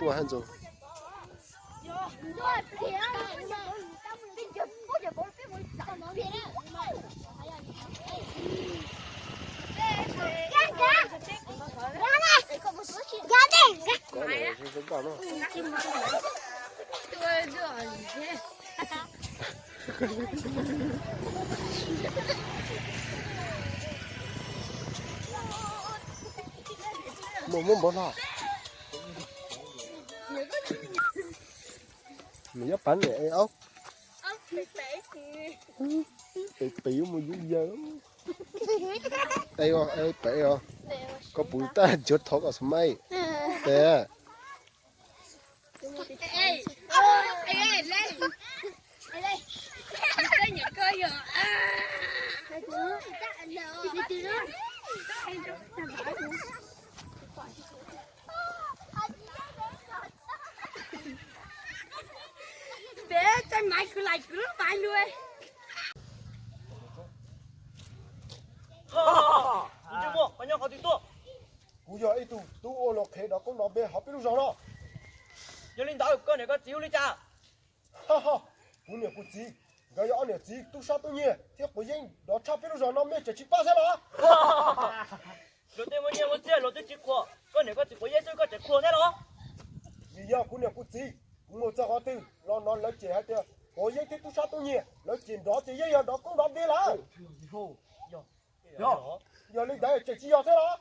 Ua haj ntxoo. Mus muab npov hlo. Nws nyob pab niam es aub. Pem pem yuav mus yuav yawg. Pem os, koj puv tab ncuav thov kom smai. Pem. Peb txoj maiv kwv laim kwv lub maiv lug. Ntsej muag, koj nyob qhov twg tuaj? Kuv yog ib tug tub ua luam qhev dov koob dov npe hauv peb lub zos no. Yog li ntawd koj niam koj txiv hu li cas? Kuv niam kuv txiv, nkawd yog ob niam txiv tub sab tub nyiag thiab quav yeeb dov tshaj peb lub zos no, mej tseem tsis paub thiab los? Luag tej muaj nyiaj muaj txiaj luag twb tsis qhuas, koj niam koj txiv quav yeeb xwb koj tseem qhuas thiab los? Vim yog kuv niam kuv txiv, kuv mus txog qhov twg los no lawv cem hais tias quav yeeb thiab tub sab tub nyiag, lawv cem nrov ces yeej yog dov koob dov npe lawm. Yog li ntawd tseem tsis yog thiab los?